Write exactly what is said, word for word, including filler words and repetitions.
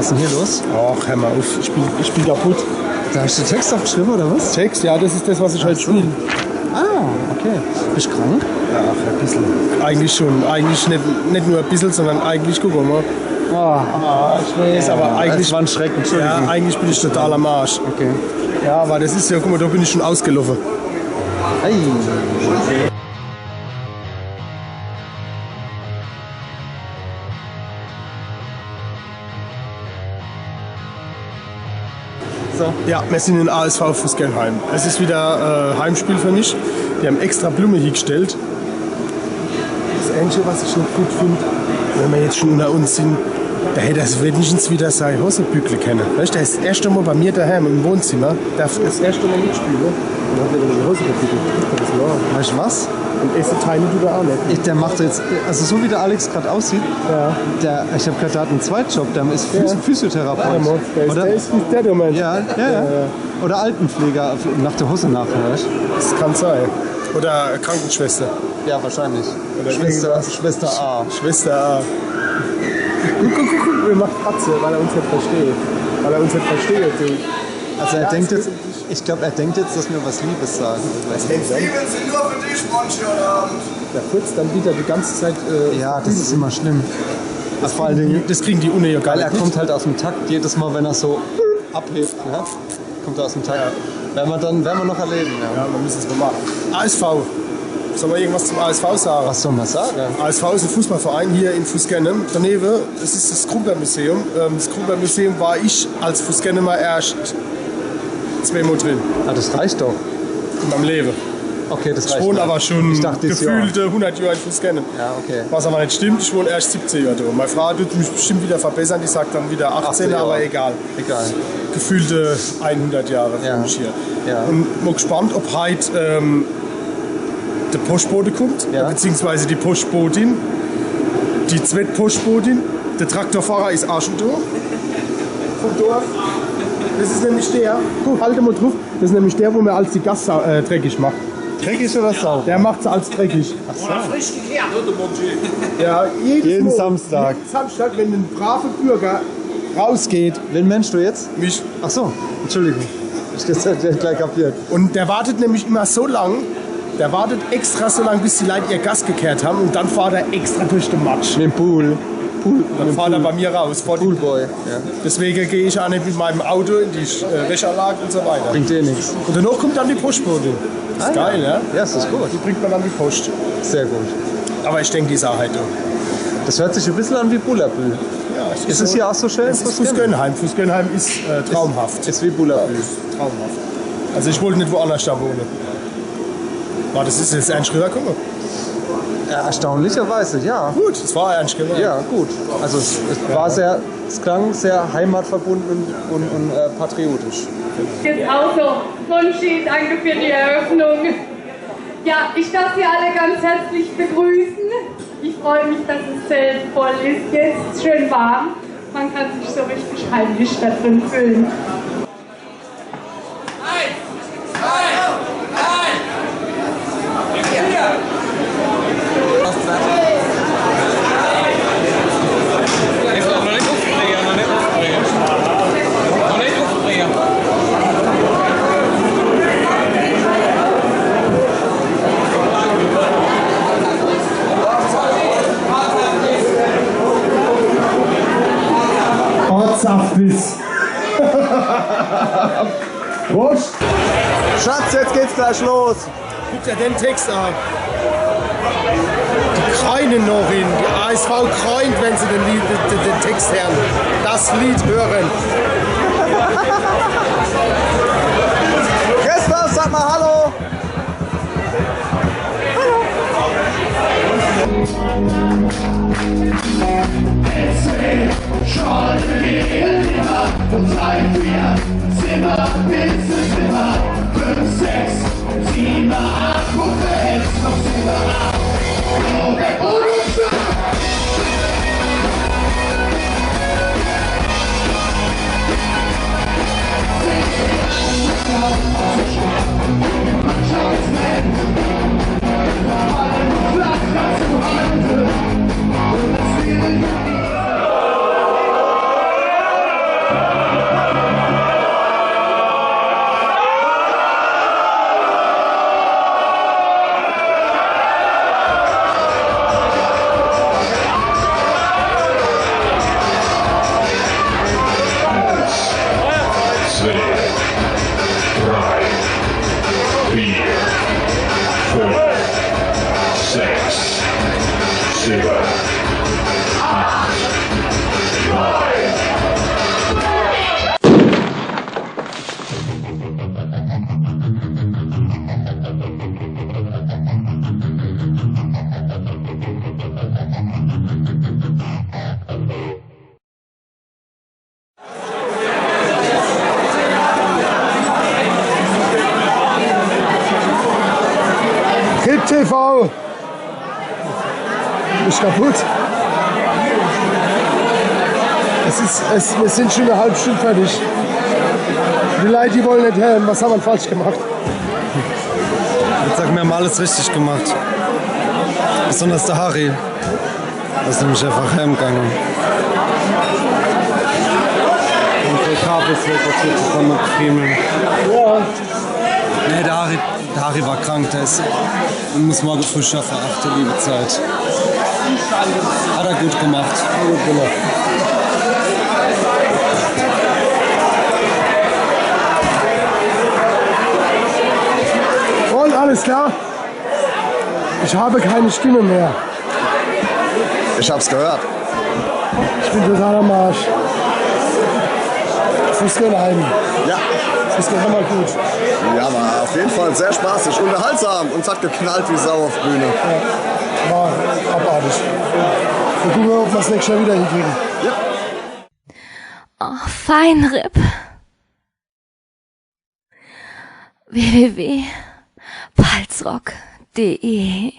Was is denn hier los? Ach, hör mal auf, ich bin, ich bin kaputt. Da hast du Text aufgeschrieben, oder was? Text, ja, das ist das, was ich heute spiele. Ah, okay. Bist du krank? Ach, ein bisschen. Eigentlich schon. Eigentlich nicht, nicht nur ein bisschen, sondern eigentlich, guck mal. Ah, ich weiß, aber eigentlich, das war ein Schrecken, Entschuldigung. Ja, eigentlich bin ich total am Arsch. Okay. Ja, aber das ist ja, guck mal, da bin ich schon ausgelaufen. Ei. So. Ja, wir sind in A S V Fußgennheim. Es ist wieder äh, Heimspiel für mich. Die haben extra Blume hingestellt. Das Einzige, was ich nicht gut finde, wenn wir jetzt schon unter uns sind, da hätte er wenigstens wieder seine Hosebügel können. Weißt du, der ist das erste Mal bei mir daheim im Wohnzimmer, darf das erste Mal mitspielen. Und hat wieder die Hosebügel. Das ist wahr. Weißt du was? Und Essen teilen du da auch nicht. Ich, der macht jetzt, also so wie der Alex gerade aussieht, ja, der, ich habe gehört, der hat einen Zweitjob, der ist Phys Ja. Physiotherapeut. Ja, Mann, der ist, oder? Der ist nicht der, der meint. Ja, ja, ja. Ja, ja. Oder Altenpfleger, nach der Hose nach, weißt du? Das kann sein. Oder Krankenschwester. Ja, wahrscheinlich. Oder Schwester, irgendwas. Schwester A. Schwester A. Guck, guck, guck, guck, wir machen Katze, weil er uns nicht versteht. Weil er uns nicht versteht. Du. Also er Ja, denkt es jetzt, ich glaube, er denkt jetzt, dass wir was Liebes sagen. Weißt du? Liebe sind nur für dich, Monchi, heute Abend. Der furzt dann wieder die ganze Zeit. Äh, Ja, das ist immer schlimm. Also vor allen Dingen, Das kriegen die Unne ja gar weil er nicht mit. Kommt halt aus dem Takt jedes Mal, wenn er so abhebt, ne? Kommt er aus dem Takt. Ja. Werden wir dann, werden wir noch erleben, ja. Ja, wir müssen es mal machen. A S V. Soll man irgendwas zum A S V sagen? Was soll man sagen? A S V ist ein Fußballverein hier in Fußgenem. Daneben, das ist das Krumpler-Museum. Ähm, das Krumpler-Museum war ich als Fußgenemer erst zweimal drin. Ah, das reicht doch. In meinem Leben. Okay, das reicht. Ich wohne aber schon Ich dachte, das Jahr. gefühlte hundert Jahre in Fußgenem. Ja, okay. Was aber nicht stimmt, ich wohne erst siebzehn Jahre da. Meine Frau tut mich bestimmt wieder verbessern, die sagt dann wieder achtzehn, Achtzehn Jahre. aber egal. Egal. Gefühlte hundert Jahre Ja. wohne ich hier. Ja. Und bin gespannt, ob heute ähm, der Postbote kommt, Ja. beziehungsweise die Postbotin, die zweite Postbotin. Der Traktorfahrer ist auch schon da. Vom Dorf. Das ist nämlich der, guck, halt mal drauf, das ist nämlich der, wo mir alles die Gasse äh, dreckig macht. Dreckig oder sauber? Der macht sie alles dreckig. Ach so. Oder frisch gekehrt, oder, Monchi? Ja, jedes Jeden Mal. Samstag. Jeden Samstag, wenn ein braver Bürger rausgeht. Wen meinst du jetzt? Mich. Ach so, Entschuldigung. Ich habe das gleich kapiert. Und der wartet nämlich immer so lang, der wartet extra so lang, bis die Leute ihr Gass gekehrt haben und dann fährt er extra durch den Matsch. Mit dem Pool. Pool. Dann fährt er bei mir raus. Vor die Poolboy, ja. Deswegen gehe ich auch nicht mit meinem Auto in die äh, Wäscheanlage und so weiter. Bringt eh nichts. Und danach kommt dann die Postbote. Das ist Ah, geil, ja. ja? Ja, das ist gut. Die bringt mir dann die Post. Sehr gut. Aber ich denke, die ist auch halt durch. Das hört sich ein bisschen an wie Bullerbüll. Ja, es Ist es so. hier auch so schön? Es ist Fußgönnheim. Fußgönnheim ist äh, traumhaft. Ist wie Bullerbüll. Traumhaft. Also ich wollte nicht woanders da wohnen. War das ist jetzt ein Schritt gekommen? Ja, erstaunlicherweise, ja. Gut, es war ernst gemeint. Ja, gut. Also es, es war sehr, es klang sehr heimatverbunden und, und äh, patriotisch. Jetzt auch so. Monchi, danke für die Eröffnung. Ja, ich darf Sie alle ganz herzlich begrüßen. Ich freue mich, dass das Zelt voll ist. Jetzt schön warm. Man kann sich so richtig heimisch da drin fühlen. Ortsaft ist. Prost! Schatz, jetzt geht's gleich los. Guck dir den Text an. Die kreinen noch hin. Die A S V kreint, wenn sie den, Lied, den, den Text hören. Das Lied hören. Christoph, sag mal Hallo. Hallo. T V. Is kaputt. Es is, es, mir sin schun e halb Stund fertig. Die Leit, die wolle net höre, was hän mer falsch gemacht? Ich würd sage, mir hän alles richtig gemacht. Besonders de Harry. Is nämlich äfach hemgange. Un de Kabel is weg, was mer zusammegefriemelt. Ja. Nee, de Harry, de Harry war krank, der is, muss morge früh schaffe, ach du liebe Zeit. Hat er gut gemacht. Gut gemacht. Un alles klar? Ich habe keine Stimme mehr. Ich hab's gehört. Ich bin total am Arsch. Fußball heim. Ja. Fußball nochmal gut. Ja, war auf jeden Fall sehr spaßig, unterhaltsam und es hat geknallt wie Sau auf Bühne. Ja, war abartig. Wir gucken, ob wir es nächstes Jahr wieder hinkriegen. Oh, Feinripp. W W W Palzrock Punkt D E